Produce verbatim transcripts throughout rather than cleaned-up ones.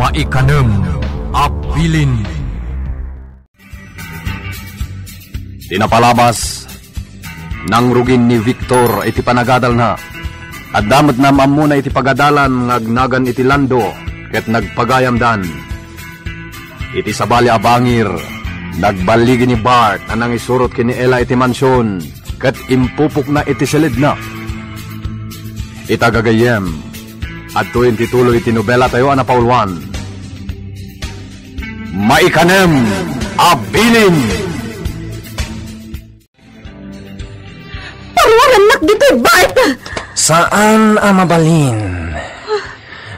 Maikanem a bilin. Ti napalabas, nangrugin ni Victor iti panagadalna. Adda met naam-ammona iti pagadalan nga agnagan iti lando ket nagpagayamdan. Iti sabali a bangir, nagballigi ni Bart a nangisurot ken ni Ella iti mansion ket impupokna iti siledna. Ita gagayyem, adtoyen ti tuloy ti nobelatayo a napauluan. Maikanem a bilin. Parwarannak ditoy, Bart! Saan a mabalin.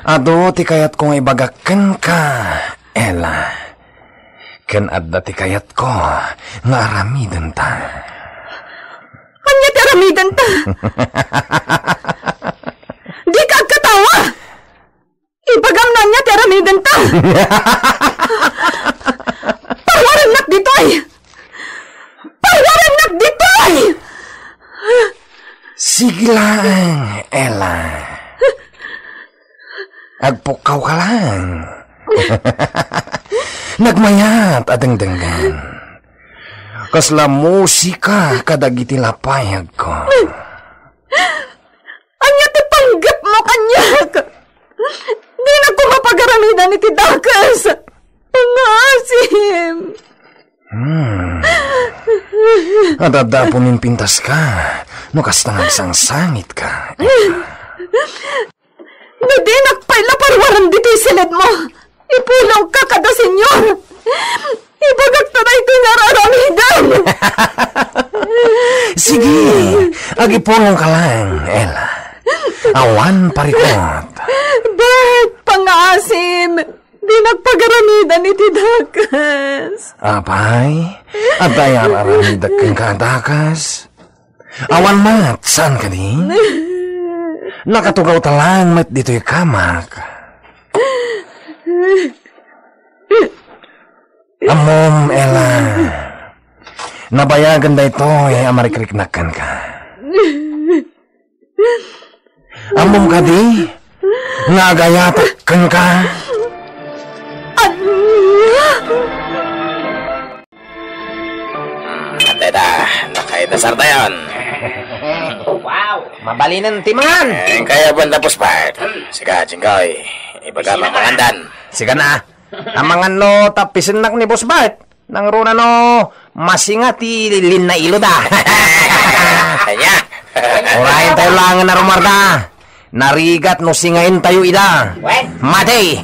Adu ti kayatko nga ibagak kenka, Ella. Ken adda ti kayatko nga aramidenta. Ania ti aramidenta? Dika agkatawa! Ibagam no ania ti aramidenta! Parwarannak ditoy! Parwarannak ditoy! Sige laeng, Ella. Agpukkawka laeng. Nagmayat a dengdenggen. Kasla musika kadagiti lapayagko. Ania ti panggepmo kaniak? Dinak koma pagaramidan iti dakes. Pangaasim. Hmm. Adda apunen pintaska no kasta nga agsangsangitka. No dinak pay la parwaran ditoy siledmo, ipulongka kada senyor. Ibagakto daytoy nga ar-aramidem. Sige, agipulongka laeng, Ella. Awan parikot. Bart, pangaasim, dinak pagaramidan iti dakes. Apay, adda ar-aramidek kenka a dakes? Awan met, saan kadi? Nakatugawta laeng met ditoy kamak. Ammom, Ella. Nabayagen daytoy a marikriknak kenka. Ammom kadi nga agayatak kenka? Ania? Hmm, adda ita, nakaidasartayon. Wow! Mabalinen ti mangan! Eh, kaya po tapos, Bart. Sika, Jinggoy, ibaga mamangandan. Sika na. Amangan no tapisennak ni Boss Bart. Nangruna no masinga ti linnailo da. Ania? Urayen tayo lang na rumarda. Narigat no singain tayo ida. Wen? Mati!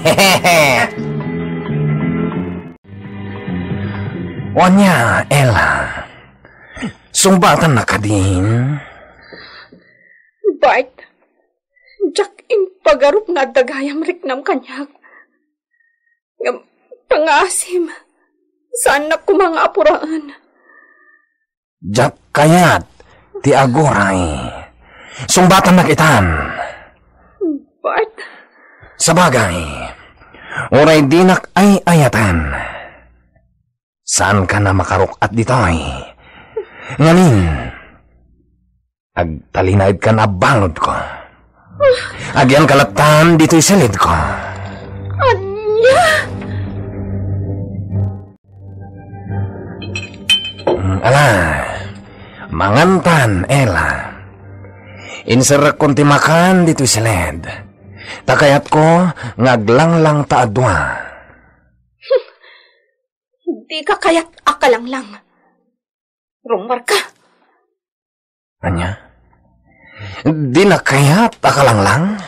Ania, Ella? Sungbatannak kadin? Bart, diak impagarup nga adda gayam riknam kaniak. Ngem, pangaasim, saannak koma nga apuraen. Diak kayat ti aguray. Sungbatannak itan. Bart. Sabagay, uray dinak ay-ayaten. Saankan a makaruk-at ditoy. Ngamin, agtalinaedkan a baludko. Agyanka lattan ditoy siledko. Ania? Mm, ala, mangantan, Ella. Inserrekkon ti makan ditoy siled. Ta kayatko nga aglanglangta a dua. Dika kayat a kalanglang. Rummuarka. Ania? Dinak kayat a kalanglang?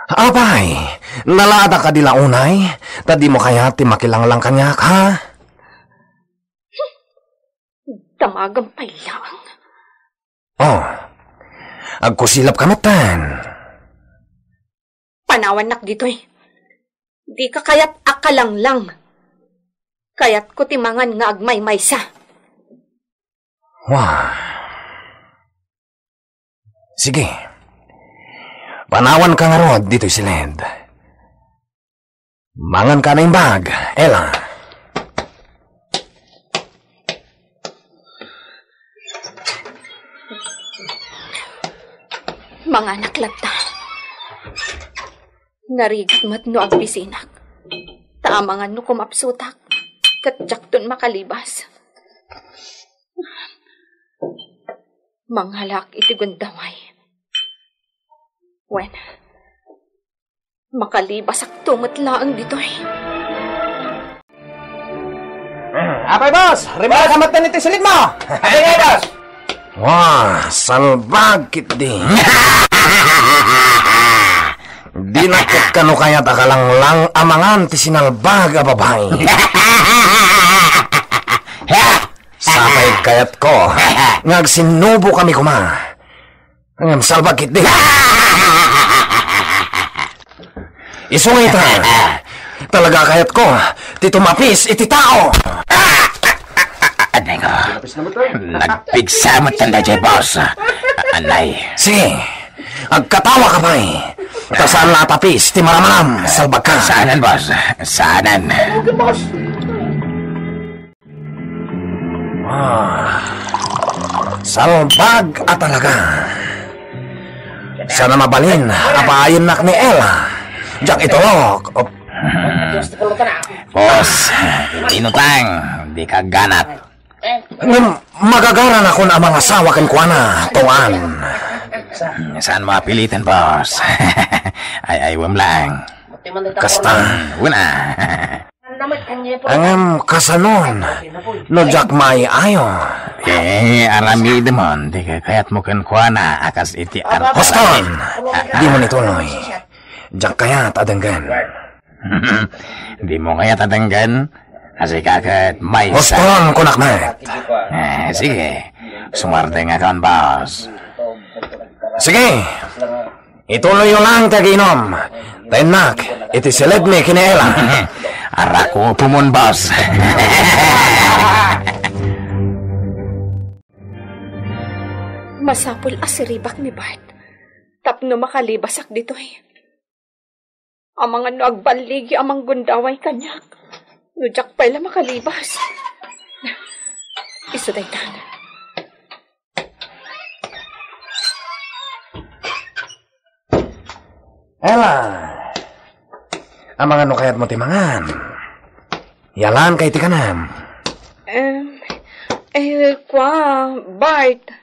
Apay, nalaada kadi la unay, ta dimo kayat ti makilanglang kaniak, ha? Damagem pay laeng. Oh, agkusilapka metten. Panawannak ditoy. Dika kayat a kalanglang. Kayatko ti mangan nga agmaymaysa. Wah. Sige. Panawanka ngarud ditoy siled. Manganka a naimbag, Ella. Manganak latta. Narigat met no agbisinak. Ta amangan no kumapsutak, ket diakton makalibas. Manghalak iti gundaway. Wen, makalibasakto met laeng ditoy. Apay, boss! Rimaka met iti silid mo! Apay nga, boss! Wah, salbag ketdi. Dina ket kano kayat a kalanglang amangan ti sinalbag a babai. Sapay kayatko nga agsinnubo kami koma. Ngem salbag ketdi. Isu nga ita, talaga kayatko ti tumapis iti tao. Anay ko. Nagpigsa met daydiay, boss. Anay. Sige, agkatawa ka pay. Ta saan la a tapis ti maramalam, salbag ka. Saanen, boss. Saanen. Ah, salbag a talaga. Saan a mabalin a paayennak ni Ella. Diak itulok. Op. Boss, inutang, di ka ganat. Ngem magagaranakon a mangasawa kenkuana, Tungan. Saan mo apiliten, boss? Ay, ay, wem lang. Kasta. Una. Ngem kasanon, no diak maayo. Eh, aramidemon, ti kayatmo kenkuana a kas iti ar- Huston! Dimo ituloy. Diak kayat a denggen. Dimo kayat a denggen? A, sika ket maysa. Huston, kunak met. Eh, sige. Sumardengakon, boss. Sige. Ituloyyo lang ti agiinom. Ta innak iti siledmi ken ni Ella. Arako pumon, boss. Masapul a siribak ni Bart tapno makalibasak ditoy. Amangan no agballigi a manggundaway kaniak. No diak pay la makalibas. Isu daytan. Ella, amangan no kayatmo ti mangan. Yalan kay ti kanam. Em, eh, kwa, Bart,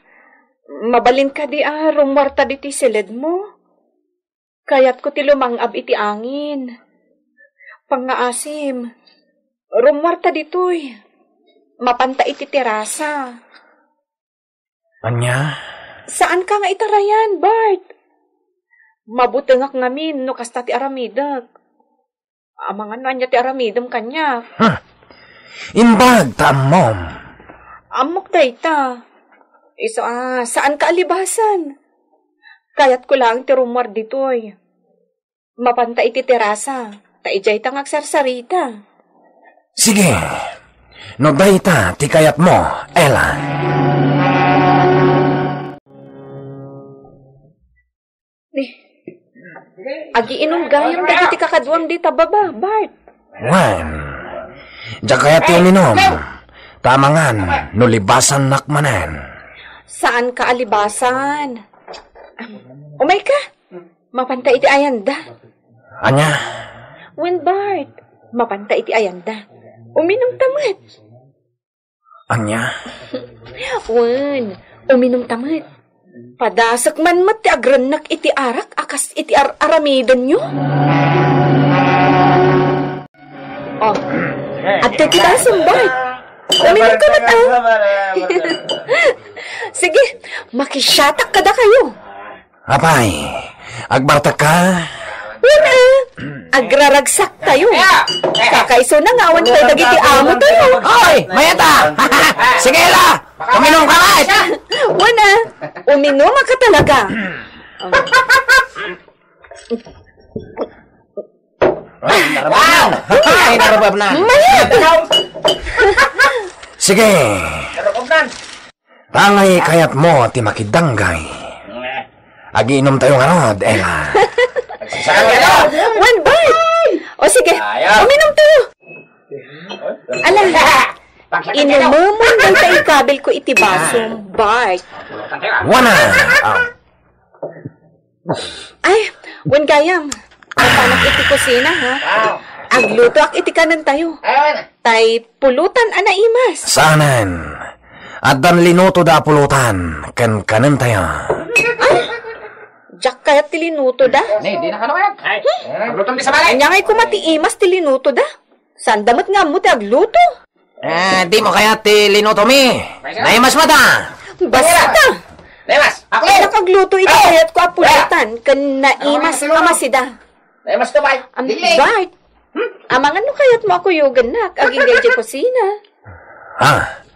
mabalin kadi a rummuarta ditoy siledmo? Kayatko ti lumang-ab iti angin. Pangngaasim, rummuarta ditoy. Mapanta iti terasa. Ania? Saanka nga itarayan, Bart. Mabutengak ngamin no kasta ti aramidek. Amangan no ania ti aramidem kaniak. Huh. Imbag ta ammom. Ammok dayta. Isu a, saanka a libasan. Kayatko laeng ti rummuar ditoy. Mapanta iti terasa, ta idiayta nga agsarsarita. Sige. No dayta ti kayatmo, Ella. Ni, agiinum gayam dagiti kakaduam dita baba, Bart. Wen, diak kayat ti uminum. Ta amangan no libasannak manen. Saanka a libasan. Umayka. Mapanta iti ayanda. Ania? Wen, Bart, mapanta iti ayanda. Uminumta met. Ania? Wen, uminumta met. Padasek man met ti agrennek iti arak a kas iti ar-, aramidenyo. Oh, adtoy ti basom, Bart. Uminumka met, ah. Sige, makisiatak kadakayo. Apay, agbartakka? Wen, ah. Agraragsaktayo. Kakaisuna nga awan pay dagiti amotayo. Oy, mayat a! Sige la! Uminumka met! Wen, ah. Uminumka talaga. Ay, narababnan! Ay, narababnan! Mayat! Sige. Narababnan! Tangay kayatmo ti makidanggay. Agiinumtayo ngarud, Ella. Wen, Bart! O sige, uminumtayo. Ala, inumemon dayta ikabilko iti basom, Bart. Wana! Ah. Ay, wen gayam. Mapanak kusina, ha? Wow. Aglutoak iti kanentayo. Awan. Tay pulutan a naimas. Saanen. Addan linutoda a pulutan ken kanentayo. Ay, diak kayat ti linutoda. Ni, di na kano kayat. Ay, aglutom di sa balay. Ania ngay koma ti imas ti linutoda? Saanda met nga ammo ti agluto. Ah, di mo kayat ti linuto mi? Naimas mata. Basta. Naimas. Ako. Nakagluto iti kayat ko a pulutan ken naimas a masida. Naimas ka, bay? Am, Bart, amangan no kayat mo a kuyogennak agingga idiay kusina. Ah.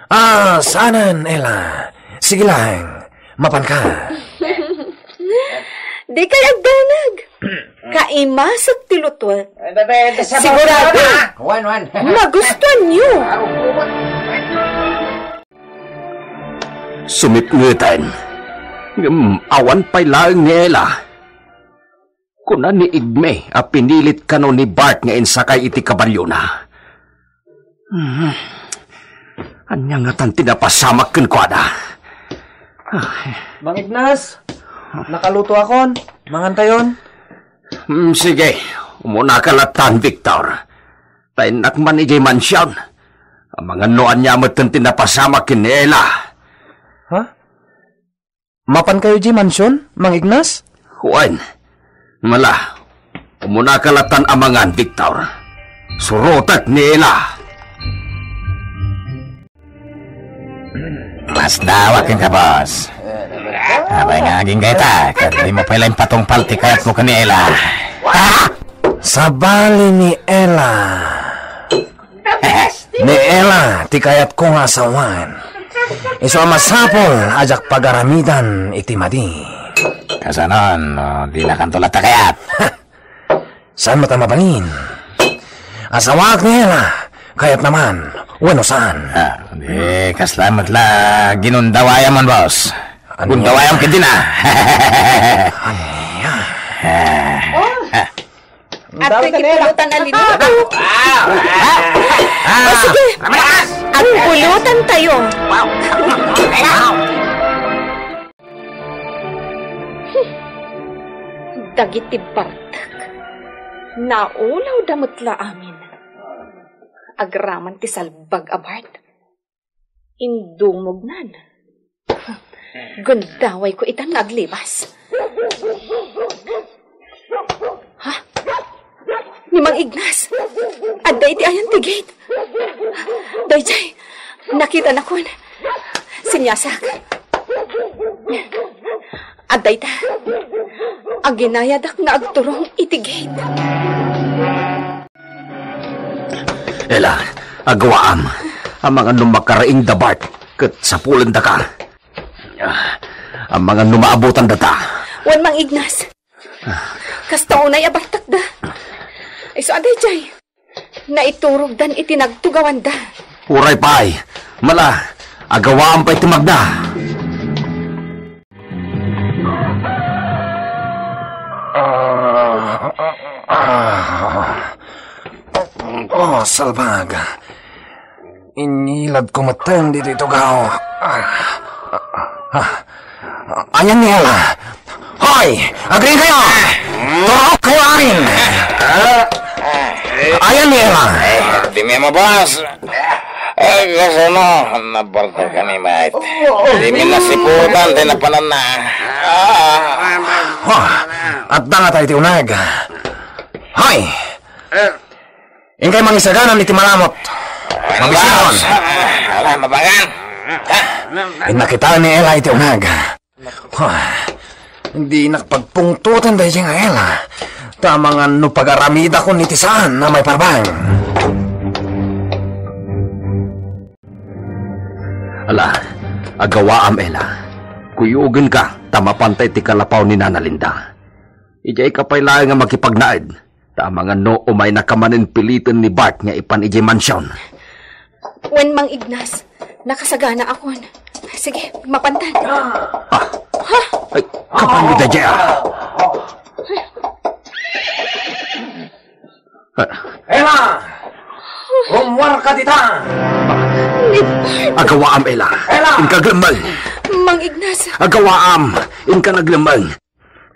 Ah, saanen, Ella. Sige lang. Mapan ka. Di kay agdanag. Kaimasek ti lutuek. Ay, bebe, ito sa sigurado. Wan, wan. Magustuhan niyo. Sumipngetan. Ngem awan pay laeng ni Ella. Kuna ni Igme a pinilit kano ni Bart nga insakay iti kabalyona. Hmm. Ania ngatan ti napasamak kenkuana? Ah. Mang Ignas, nakalutoakon. Mangantayon. Hmm, sige. Umunaka latan, Victor. Ta innak man idiay mansion. Amangan no ania metten ti napasamak ken ni Ella. Ha? Mapankayo idiay mansion, Mang Ignas? Wen. Mala, umunaka latan a mangan, Victor. Surotek ni Ella. Masdaawak kenka, boss. Apay nga agingga ita, ket dimo pay la impatungpal ti kayatmo ken ni Ella. Ah! Sabali ni Ella. Ni Ella ti kayatko nga asawan. Isu a masapul a diak pagaramidan iti madi. Kasano no dinakanto latta kayat? Saan met a mabalin? Asawaak ni Ella, kayatna man wenno saan? Ah, di kasla met la ginundawayam, boss. Ano? Gundawayam ketdin a. Ania? Ah. Adtoy ti pulutan a linuto. Ah. O, sige. Agpulutantayo. Dagiti bartek, naulawda met la amin. Agraman ti salbag a Bart. Indungognan. Gundawayko itan nga aglibas. Ha? Ni Mang Ignas. Adda iti ayan ti gate. Daydiay, nakitanakon. Siniasak. Adda ita. Aginayadak nga agturong iti gate. Ella, agawaam. Amangan no makaraingda Bart, ket sapulendaka. Ah, amangan no maabutandata. Wen, Mang Ignas. Kasta unay a bartakda. Isu a daydiay. Naiturogdan iti nagtugawanda. Uray pay. Mala, agawaam pay ti magda. Ah, ah, ah. Oh, salbag. Inilad ko metten ditoy tugaw. Ah, ah, ah. Ayan ni Ella. Hoy! Agriingkayo! Turaokkayo amin! Ayan ni Ella. Dimi mo, boss. Ay, kasano? Nabarta ka ni Mike. Dimi nasiputan, ti napananna. Ah. Oh, adda ngata iti uneg. Hoy! Inkay mangisaganan iti malamut. Mabisiron. Ala, mabangan. Inna kitaen ni Ella iti uneg. Dinak pagpungtoten daydiay nga Ella. Ta amangan no pagaramidakon iti saan a maiparbeng. Ala, agawaam, Ella. Kuyogenka, ta mapanta iti kalapaw ni Nana Linda. Idiayka pay laeng a makipagnaed. Ta amangan no umaynaka manen piliten ni Bart nga ipan idiay mansion. Wen, Mang Ignas, nakasaganaakon. Sige, mapantan. Ah, ha? Ay, kapan mi daydiay, ah? Ella! Ummuarka dita! Ni Bart! Agawaam, Ella. Ella! Inka aglemmeng. Mang Ignas. Agawaam. Inka aglemmeng.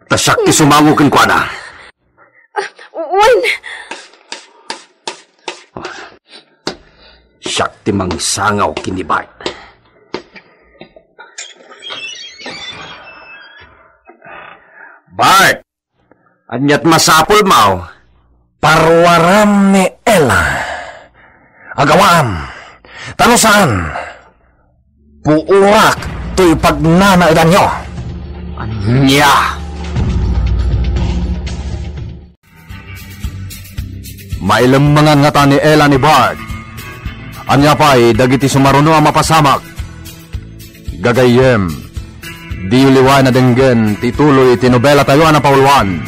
Ta siak ti sumango kenkuana. Ah, Wen! Siak ti mangsangaw ken ni Bart. Bart! Aniat masapulmo? Paruaram ni Ella. Agawaam. Ta no saan, puorak toy pagnanaedanyo. Ania? Mailemmengan ngata ni Ella ni Bart. Ania pay dagiti sumaruno a mapasamak? Gagayyem, diyo liwaen a denggen ti tuloy ti nobelatayo a napauluan.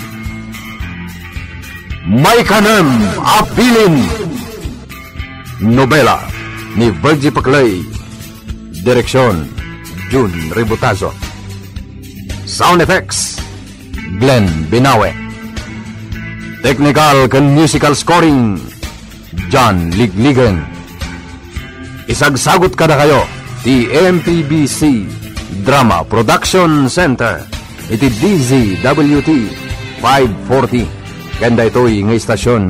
Maikanem a Bilin. Nobela ni Virgie Paclay. Direksyon, Jun Ributazo. Sound effects, Glenn Binawe. Technical ken musical scoring, John Ligligen. Isagsagut kadakayo ti M P B C Drama Production Center iti D Z W T five forty ken daytoy nga istasyon.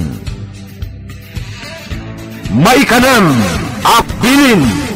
Maikanem a Bilin.